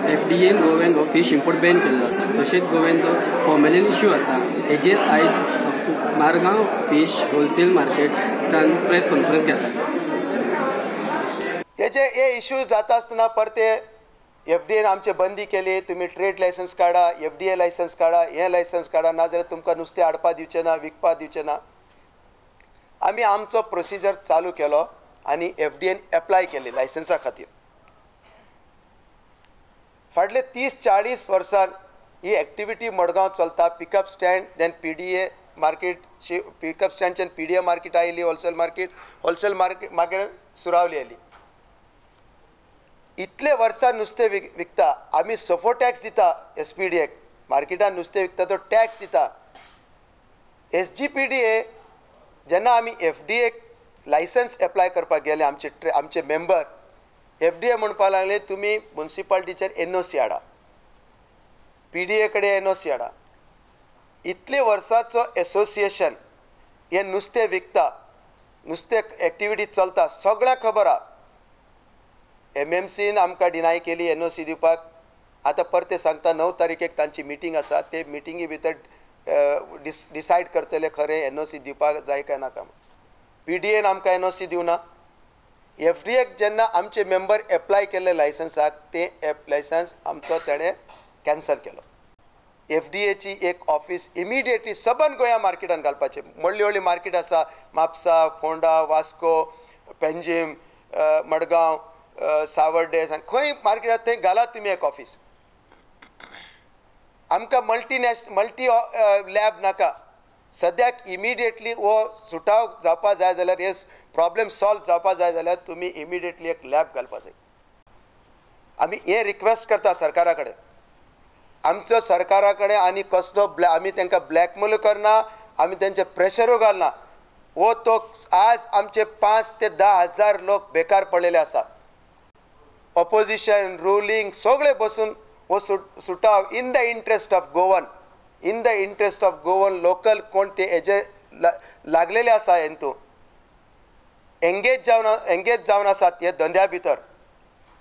FDN गोव्यान हो fish import Ben केल्लो आसा. तशेंच गोव्यान जो फॉर्मेलीन इश्यू आसा हेजेर आयज मारगांव फीश होलसेल मार्केटान प्रेस कॉन्फरन्स घेतला. तेजे हे इश्यू जाता आसतना परते एफडीएन आमचे बंदी केली, तुमी ट्रेड लायसन्स काडा, एफडीए लायसन्स काडा, हें लायसन्स काडा, नाजाल्यार तुमकां नुस्तें हाडपा दिवचें ना, विकपा दिवचें ना. आमी आमचो प्रोसिजर चालू केलो आनी एफडीएन एप्लाय केली लायसन्सा खातीर. फाटले 30-40 वर्सां ही एक्टिविटी मडगांव चलता. Pickup stand, then PDA market, pickup स्टँडच्यान PDA market आयली, होलसेल मार्केट, होलसेल मार्केट मागीर सुरावली आयली. इतले वर्सां नुस्तें विकता आमी, सफो टॅक्स दिता एसपीडीएक, मार्केटान नुस्तें विकता तो टॅक्स दिता. एसजीपीडीए जेन्ना आमी एफडीएक लायसन्स एप्लाय करपाक गेले, आमचे आमचे मेंबर एफडीए म्हणपाक लागले तुमी मुन्सिपाल्टीचेर एनओसी हाडा, पीडीए कडेन एनओसी हाडा. इतले वर्साचो एसोसिएशन हे नुस्तें विकता, नुस्तें एक्टिविटी चलता, सगळ्यांक खबर आहा. एमएमसीन आमकां डिनाय केली एनओसी दिवपाक. आतां परते सांगता 9 तारखेक तांची मिटींग आसा, ते मिटिंगे भितर डिसायड करतले खरें एनओसी दिवपाक जाय काय नाका. पीडीएन आमकां एनओसी दिवना. एफडीएक जेन्ना आमचे मेंबर एप्लाय केल्ले लायसन्साक, ते लायसन्स आमचो तेणें कॅन्सल केलो. एफडीएची एक ऑफिस इमिडिएटली सबंद गोंया मार्केटान घालपाचें. व्हडली व्हडली मार्केट आसा, म्हापसा, फोंडा, वास्को, पेंजीम, मडगांव, सावर्डे, खंय मार्केट आसा थंय घालात तुमी एक ऑफिस. आमकां मल्टी लॅब नाका. सद्याक इमिडिएटली हो सुटाव जावपा जाय जाल्यार, हे प्रॉब्लेम सॉल्व जावपा जाय जाल्यार तुमी इमिडिएटली एक लॅब घालपा जाय. आमी हें रिक्वेस्ट करता सरकारा कडेन. आमचो सरकारा कडेन आनी कसलो आमी तांकां ब्लॅकमेल करना, आमी तेंचे प्रेशरूय घालना. हो तो आज आमचे 5 ते 10 हजार लोक बेकार पडलेले आसा. ऑपोजिशन, रुलींग सगळे बसून हो सुटाव in the interest of Goan, in the interest of Goan local कोण ते हेजे लागलेले आसा, हेंतू एंगेज जावन आसात हे धंद्या भितर,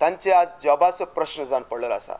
तांचे आज जॉबाचो प्रश्न जावन पडलेलो आसा.